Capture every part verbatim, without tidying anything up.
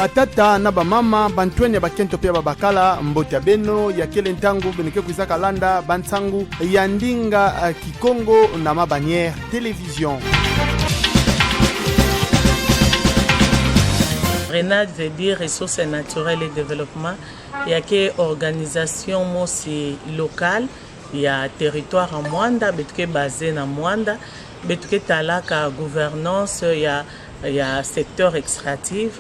Batata na bamama, bantwenya ya bakento pe ya babakala, mbote ya beno, ya kele ntangu beno ke kwizaka landa bansangu ya ndinga, eh, Kikongo na Ma Bannière Télévision. RENAD veut dire Ressources Naturelles et Développement, ya ke organisation mosi locale ya territoire ya Muanda, beto ke basé na Muanda, beto ke talaka gouvernance ya, ya secteur extractif,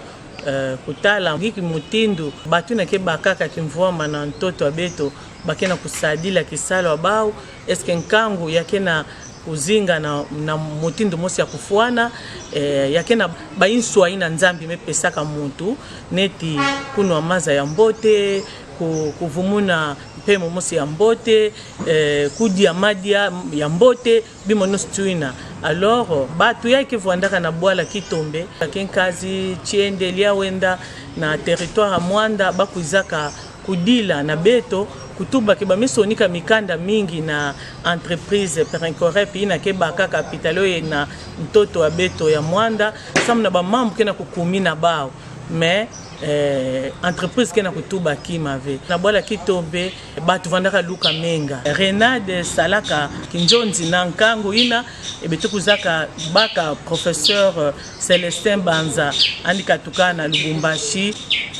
eh, kutala inki mutindu bantu yina ke bakaka kimvwama na ntoto ya beto, ba ke na kusadila kisalu ya bau, est-ce que nkangu ya ke na kuzinga na, na mutindu mosi ya kufwana, eh, ya ke na ba inswa yina Nzambi me pesaka muntu, neti kunwa maza ya mbote, ku-, kuvumuna mpemo mosi ya mbote, eh, kudia madia ya mbote, bima nyonso yina. Alors, bantu ya ke vwandaka na bwala Kitombe, ya ke nkazi, tiende, lia wenda na territoire ya Muanda, ba kwizaka kudila na beto, kutuba ke ba me sonika mikanda mingi na entreprise Perenco Rep yina ke baka capital oyo na ntoto ya beto ya Muanda, samu na bamambu ke na kukumina bau. Mais, eh, entreprise ke na kutuba kima ve. Na bwala Kitombe, bantu vwandaka luka menga. RENAD salaka kinzonzi na nkangu yina, e beto kwizaka baka professeur, eh, Célestin Banza, yandi katuka na Lubumbashi,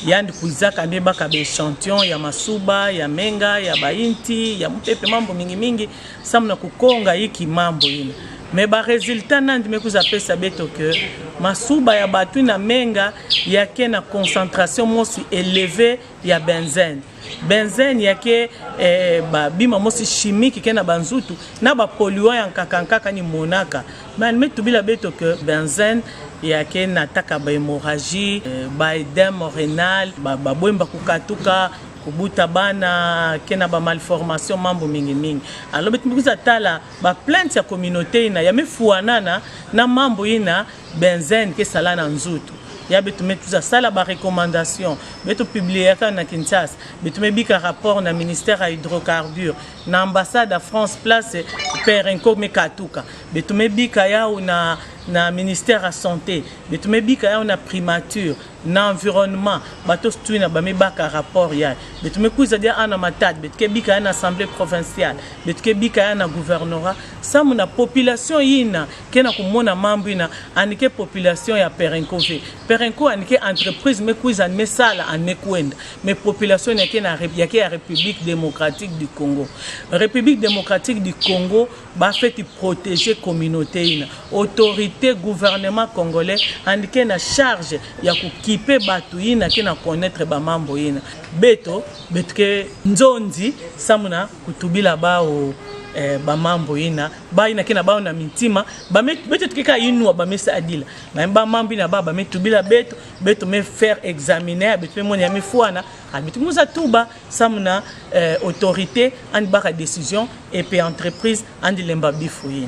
yandi kwizaka me baka ba échantillon ya masuba, ya menga, ya bayinti, ya mupepe, mambu mingi mingi, samu na kukonga inki mambu yina. Mais ba résultat yandi me kwiza pesa beto que masuba ya bantu yina menga ya ke na concentration mosi élevée ya benzène. Benzène ya ke, eh, ba bima mosi chimique ke na ba nzutu, na ba polluant ya nkaka nkaka ni monaka. Mais yandi me tubila beto que benzène ya ke nataka ba hémorragie, eh, ba œdème rénal, ba, ba bwemba kukatuka, kubuta bana, ke na ba malformation, mambu mingi mingi. Alors beto me kwiza tala ba plainte ya communauté yina, ya me fwanana na mambu yina benzène ke sala na nzutu. Ya beto me kwiza sala ba recommandation, beto publiaka na Kinshasa, beto me bika rapport na ministère ya hydrocarbures, na ambassade ya France place Perenco me katuka. Beto me bika yawu na, na ministère ya santé, beto me bika yawu na primature, na environnement, bato nyonso yina ba me baka rapport yayi. Beto me kwiza dia yawu na Matadi, beto ke bika yawu na assemblée provinciale, beto ke bika yawu na gouvernorat, samu na population yina ke na kumona mambu yina, yandi ke population ya Perenco ve. Perenco yandi ke entreprise me kwiza, yandi me sala, yandi me kwenda. Mais population ya ke na rep-, ya ke ya République Démocratique du Congo. République Démocratique du Congo, ba fweti protéger communauté yina. Autorité, gouvernement congolais, yandi ke na charge ya kukipe bato yina ke na connaître ba mambu yina. Beto, beto ke nzonzi, samu na kutubila bau, eh, ba mambu yina. Bayina ke na bau na mintima, ba me, beto tuke ka inwa, ba me sadila. Ba, ba mambu yina ba, ba me tubila beto, beto me faire examiner, beto me mona ya me fwana, ah, beto me kwiza tuba, samu na, eh, autorité yandi baka décision, et puis entreprise yandi lemba bifu yina.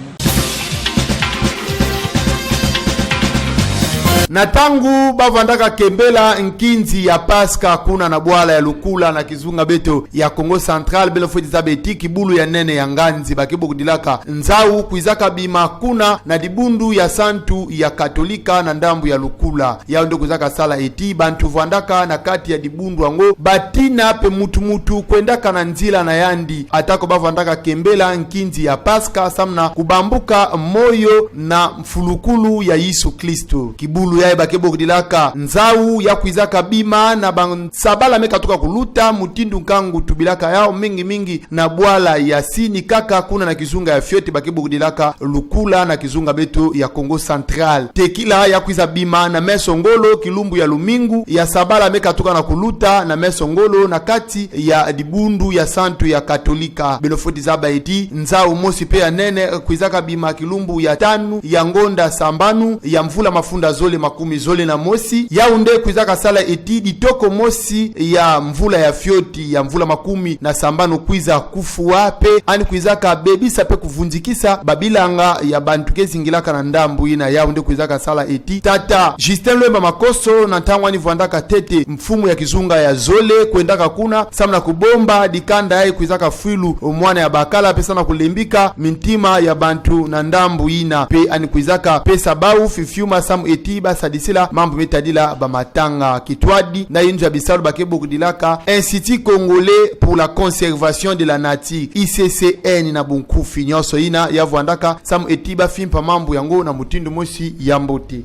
Na ntangu ba vwandaka kembela nkinzi ya Pasika kuna na bwala ya Lukula na kizunga beto ya Kongo Central, beno fweti zaba ti kibulu ya nene ya nganzi ba ke bokudilaka nzau kwizaka bima kuna na dibundu ya santu ya Katolika na ndambu ya Lukula. Yau nde kwizaka sala ti bantu vwandaka na kati ya dibundu yango batina mpe mutu mutu kwendaka na nzila na yandi, atako ba vwandaka kembela nkinzi ya Pasika samu na kubambuka moyo na mfulukulu ya Yesu Kristo. Kibulu yayi ba ke bokudilaka nzau ya kwizaka bima na ba sabala me katuka kuluta, mutindu nkangu tubilaka yau, mingi mingi na bwala ya Sini, kaka kuna na kizunga ya fioti ba ke bokudilaka Lukula na kizunga beto ya Kongo Central. Tekila ya kwiza bima na meso ngolo kilumbu ya lumingu ya sabala me katuka na kuluta na meso ngolo na kati ya dibundu ya santu ya Katolika. Beno fweti zaba ti nzau mosi mpe ya nene kwizaka bima kilumbu ya tanu ya ngonda sambanu ya mvula mafunda zole makumi zole na mosi. Yau nde kwizaka sala ti ditoko mosi ya mvula ya fioti ya mvula makumi na sambanu kwiza kufwa, mpe yandi kwizaka bebisa mpe kuvunzikisa babilanga ya bantu ke zingilaka na ndambu yina. Yau nde kwizaka sala ti tata Justin Lwemba Makoso, na ntangu yandi vwandaka ntete mfumu ya kizunga ya zole, kwendaka kuna samu na kubomba dikanda yayi kwizaka fwilu mwana ya bakala, mpe samu na kulembika mintima ya bantu na ndambu yina. Mpe yandi kwizaka pesa bau fifiuma samu ti ba sadisila mambu me tadila bamatanga. Kitwadi na inzo ya bisalu ba ke bokudilaka Institut Congolais pour la Conservation de la Nature, I C C N na bunkufi. Nyonso ina ya vwandaka samu eti ba fimpa mambu yango na mutindu mosi ya mbote.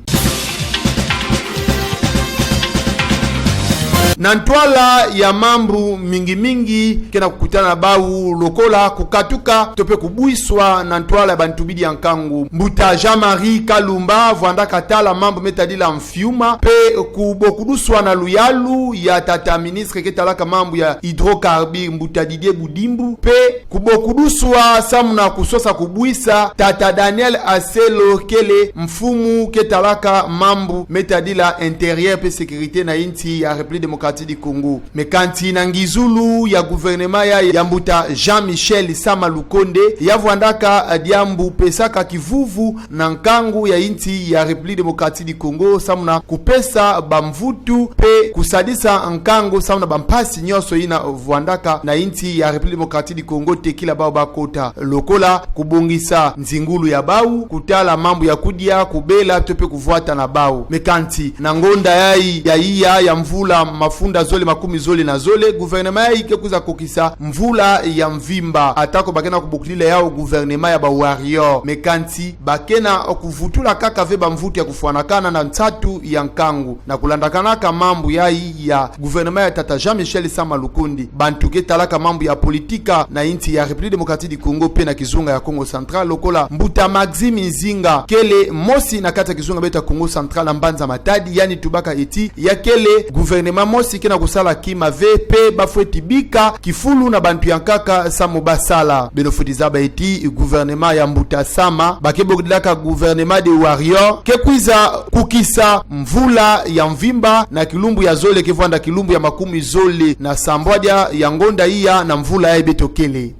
Na ntwala ya mambu mingi mingi ke na kukutana na bawu, lokola kukatuka to pe kubwiswa na ntwala ya bantubidi ya nkangu, mbuta Jean-Marie Kalumba vwandaka tala mambu me tadila mfiuma, pe kubokuduswa na luyalu ya tata ministre ke talaka mambu ya hydrocarbures, mbuta Didier Budimbu, pe kubokuduswa samu na kusosa kubwisa tata Daniel Aselo, kele mfumu ke talaka mambu me tadila intérieur pe sécurité na insi ya République Démocratique du Congo. Me kansi na ngizulu ya gouvernement ya, ya mbuta Jean-Michel Sama Lukonde, ya vwandaka diambu pesaka kivuvu na nkangu ya insi ya République Démocratique du Congo, samu na kupesa bamvutu pe kusadisa nkangu samu na bampasi nyonso ina vwandaka na insi ya République Démocratique du Congo, tekila bawu bakota, lokola kubongisa nzingulu ya bawu, kutala mambu ya kudia, kubela, to pe kuvwata na bawu. Me kansi na ngonda yayi ya iya ya mvula mafunda zole makumi zole na zole, gouvernement yayi ke kwiza kokisa mvula ya mvimba. Atako ba ke na kubokudila yawu gouvernement ya ba warrior, me kansi ba ke na kuvutula kaka ve bamvutu ya kufwanakana na nsatu ya nkangu. Na kulandakanaka mambu yayi ya gouvernement ya tata Jean-Michel Sama Lukonde, bantu ke talaka mambu ya politika na insi ya République Démocratique du Congo pe na kizunga ya Kongo Central, lokola mbuta Maxime Nzinga, kele mosi na kati ya kizunga beto ya Kongo Central na mbanza Matadi, yandi tubaka eti ya kele gouvernement mosi ke na kusala kima ve, pe ba fweti bika kifulu na bantu ya nkaka samu basala. Beno fweti zaba eti gouvernement ya mbuta Sama ba ke bokudilaka gouvernement de warrior ke kwiza kukisa mvula ya mvimba na kilumbu ya zole ke vwanda kilumbu ya makumi zole na sambwadia ya ngonda iya na mvula yayi beto kele.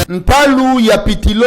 Ntalu ya pétrole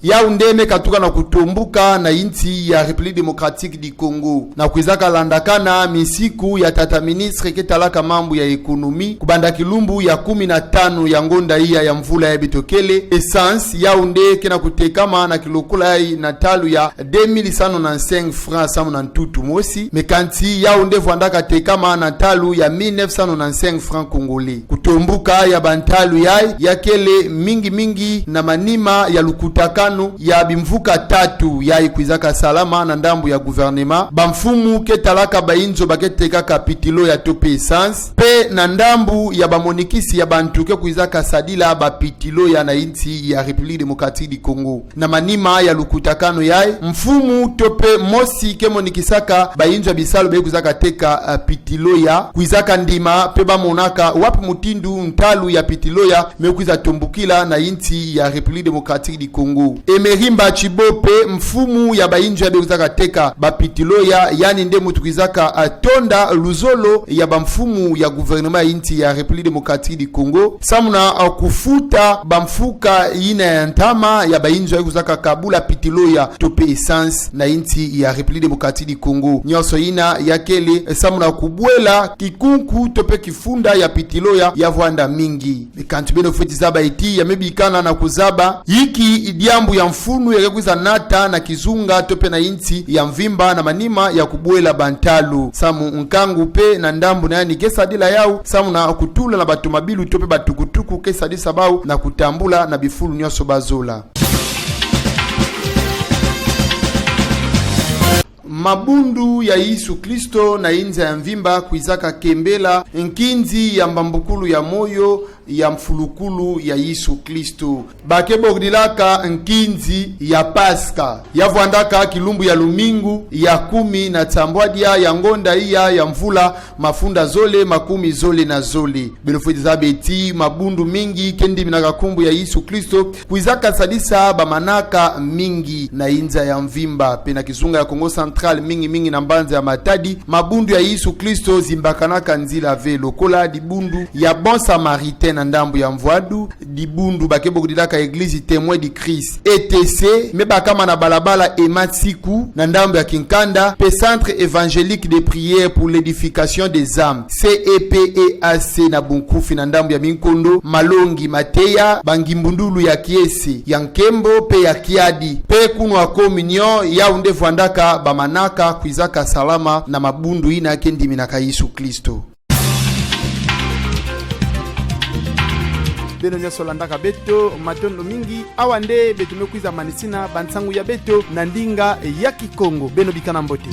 yawu nde me katuka na kutombuka na insi ya République Démocratique du Congo. Na kwizaka landakana misiku ya tata ministre ke talaka mambu ya économie, kubanda kilumbu ya kumi na tanu ya ngonda iya ya mvula yayi beto kele, essence yawu nde ke na kutekama na kilokola yayi na ntalu ya deux mille cent nonante-cinq francs samu na ntutu mosi, me kansi yawu nde vwandaka tekama na ntalu ya mille neuf cent nonante-cinq francs congolais. Kutombuka ya bantalu yayi ya kele mingi mingi na manima ya lukutakanu ya bimvuka tatu yayi kwizaka salama na ndambu ya gouvernement, bamfumu ke talaka bainzo ba ke tekaka pétrole to pe essence, pe na ndambu ya bamonikisi ya bantu ke kwizaka sadila ba pétrole na insi ya République Démocratique du Congo. Na manima ya lukutakanu yayi, mfumu to pe mosi ke monikisaka bainzo ya bisalu ba ke kwizaka teka, eh, pétrole kwizaka ndima pe ba monaka wapi mutindu ntalu ya pétrole me kwiza tombukila na insi ya République Démocratique du Congo. Emery Mbatchibope, mfumu ya bainzo ya ba ke kwizaka teka ba pétrole, yandi nde muntu kwizaka, eh, tonda luzolo ya bamfumu ya gouvernement ya insi ya République Démocratique du Congo samu na, eh, kufuta bamfuka yina ya ntama ya bainzo ya kwizaka kabula pétrole to pe essence na insi ya République Démocratique du Congo. Nyonso yina ya kele, eh, samu na kubwela kikunku to pe kifunda ya pétrole ya vwanda mingi. Me kansi beno fweti zaba eti ya me bikana na kuzaba yinki diambu ya mfunu ya ke kwiza nata na kizunga to pe na insi ya mvimba na manima ya kubwela bantalu. Samu nkangu pe na ndambu na yandi ke sadila yawu samu na kutula na batomabilu to pe batukutuku ke sadisa bawu na kutambula na bifulu nyonso ba zola. Mabundu ya Yesu Kristo na inza ya mvimba kwizaka kembela nkinzi ya mbambukulu ya moyo ya mfulukulu ya Yesu Kristo. Ba ke bokudilaka nkinzi ya Paska. Ya vwandaka kilumbu ya lumingu ya kumi na nsambwadia ya ngonda iya ya mvula mafunda zole makumi zole na zole. Beno fweti zaba eti mabundu mingi ke ndiminaka nkumbu ya Yesu Kristo kwizaka sadisa bamanaka mingi na inza ya mvimba. Pe na kizunga ya Kongo Central, mingi mingi na mbanza ya Matadi, mabundu ya Yesu Kristo zimbakanaka nzila ve, lokola dibundu ya Bon Samaritain na ndambu ya Mvwadu, dibundu ba ke bokudilaka Église Témoin du Christ, E T C, me bakama na balabala Emma Nsiku, na ndambu ya Kinkanda, pe Centre Évangélique de Prière pour l'Édification des Âmes, C E P E A C na bunkufi, na ndambu ya Minkondo, malongi, mateya, bangimbundulu ya kiese, ya nkembo, pe ya kiadi, pe kunwa communion, yawu nde vwandaka bamanaka kwizaka salama na mabundu ina ke ndiminaka Yesu Kristo. Beno nyonso landaka beto, matondo mingi. Awa nde beto me kwiza manisina bansangu ya beto na ndinga ya Kikongo. Beno bikana mbote.